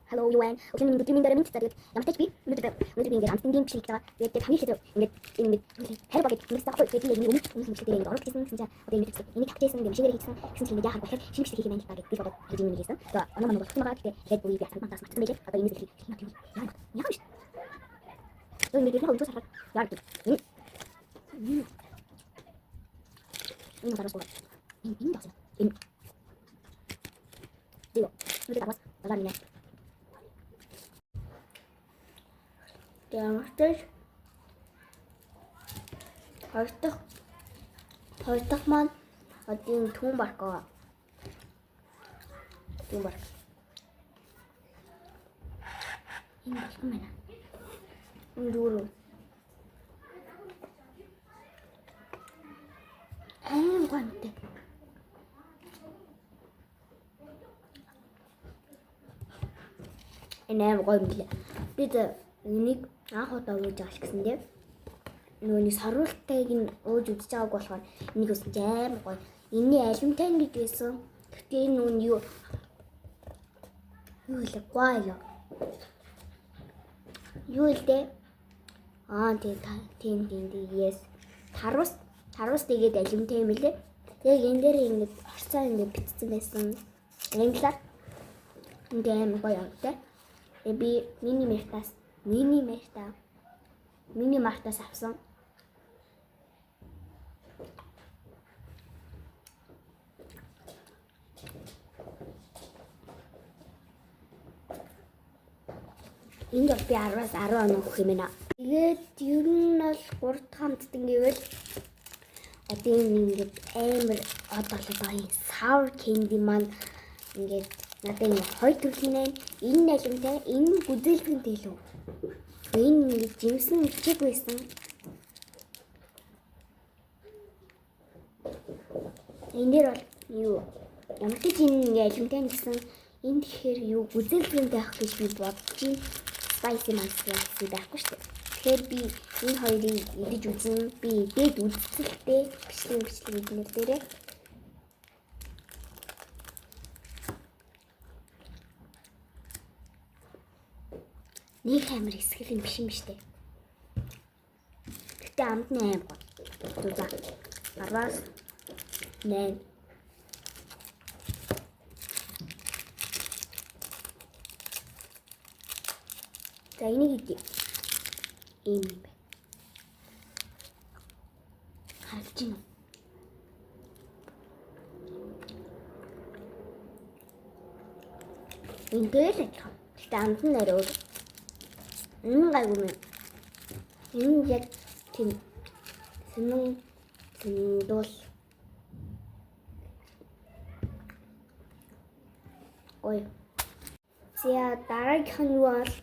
Hello юу вэ? Өглөөний мэнд, өдрийн мэнд, оройн мэнд. За, тэгээд ямар ч тач би өнөөдөр би ингээд амттангийн бичлэг хийж байгаа. Тэгээд тэгээд хамгийн ихээр ингээд энэ ингээд хайр баг гэдэг юмс таахгүй. Тэгээд би яг нэг өмнөх бичлэг дээр ингээд оруулах гэсэн гэсэн чинь одоо энэ бичлэг энийг тавьчихсан, ингээд машинаар хийсэн гэсэн чинь ингээд яхаар болохоор шинэ бичлэг хийх юм байна л та гэдэг би бодоод хийж юм хийсэн. Тэгээд оноо манаа болох юм байгаа. Тэгээд тэгээд үе би асан мантаас мартсан байлээ. Одоо энэ бичлэг хийх юм яа яа биш. Тэгээд ингээд ерөнхийдөө өнцгөөс харахад яа гэдэг. Энэ энэ дараас гоо. Энэ энэ даас. Энэ. Зөө. Нүдэ дараас дараа минь. Ямар ч хоёр дахь маань одоо энэ түн барк байгаа. Түн барк. Энэ болох юм байна. Энэ дөрөв. Аим гонтой. Энэ аим гоё юм лээ. Би энийг анх удаа ууж байгаа шиг гэсэн дээ. Нөгөө нэг саруултайг нь ууж үзэж байгааг болохоор энийг өсөн чи аим гоё. Энэний алимтай гэж байсан. Гэхдээ энэ нүн юу юу лээ гоё лээ. Юу л дээ? Аа, тийм тийм тийм тийм, yes. Тарвас тарвас тэгээд алимтай юм лээ. Тэгээд энэ дээр ингээд орцоо ингээд битсэн байсан. Англиар ингээ аим гоё юмтай. Тэгээ би мини мартаас авсан. Энд бол би 10-аас 10 оноо өгөх юм байна. Тэгээд ер нь бол 3 дахь хамтдан гэвэл одоо энэ ингээд амар од болоод байгаа юм. Sour candy маань ингээд надад ингэ хоёр төрлийн байна. Энэ налимтай, энэ гүзээлгэнтэй лүү. Энэ ингээд жимсэн чиг байсан. Энэ дээр бол юу ямар ч энэ ингээ алимтай гэсэн энэ тэгэхээр юу гүзээлгэнтэй байх гэж би бодож байна. Spicy spicy байхгүй шүү дээ. Тэгэхээр би энэ хоёрыг идэж үзэн, би идээд үзэлтэй бичлэг бичлэг эднэр дээрээ. Нэг амар эсгэл юм биш юм штэ. Гэтэ амт нь аим гоё. За. 10-аас 8. За, энийг идэ. Ийм юм байна. Харагдаж байна уу? Энтэй л адилхан. Гэтэ амт нь арай өөр. Энэ гайгүй юм. Энэ яг тийм сонин сониндуул. Ой. За, дараагийнх нь юу бол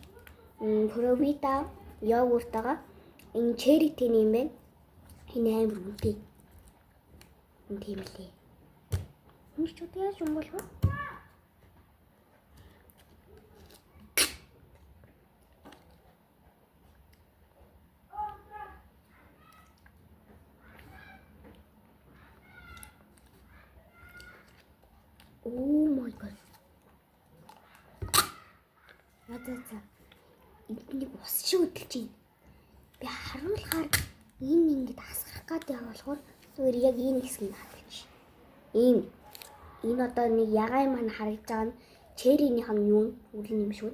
Provita йогуртайгаа энэ cherry тэн юм байна. Энэ амар үнэтэй. Үнэтэй юм лээ. Энэ ч одоо яаж юм болов? Oh my god. За за. Энд нэг ус шиг хөдөлж байна. Би харуулахаар энэ ингэж асгах гээд байгаа болохоор зүгээр яг энэ хэсгийг харагдаж. Ийм энэ одоо нэг ягаан маань харагдаж байгаа нь cherry нийх нь юу үлэн юм шүү.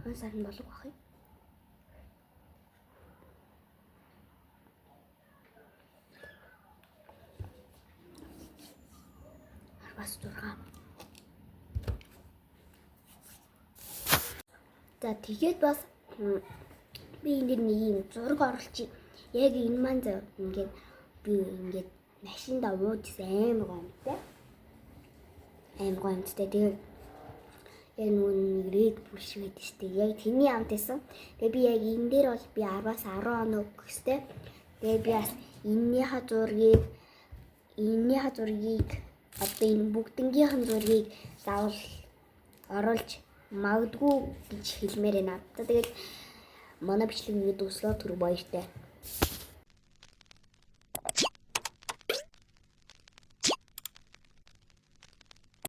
Хан сар нь болов ах юм. Бас 6. За, тэгээд бас би энэ дэр нэг юм зураг оруулчих. Яг энэ маань зав ингээд би ингээд машиндаа ууж амар гоё юмтай. Амар гоё юмтай. Тэгээд яг нөгөө нэг Red Bull шиг байдаг шүү дээ. Яг тэрний амт байсан. Тэгээ би яг энэ дээр бол би 10-аас 10 оноо өгөх хэвээр. Тэгээ би бас энэнийхээ зургийг одоо энэ бүгднгийнхэн зургийг заавал оруулж магадгүй гэж хэлмээр байна. За, тэгээд манай бичлэг ингээд дуслаа, түр баяртай.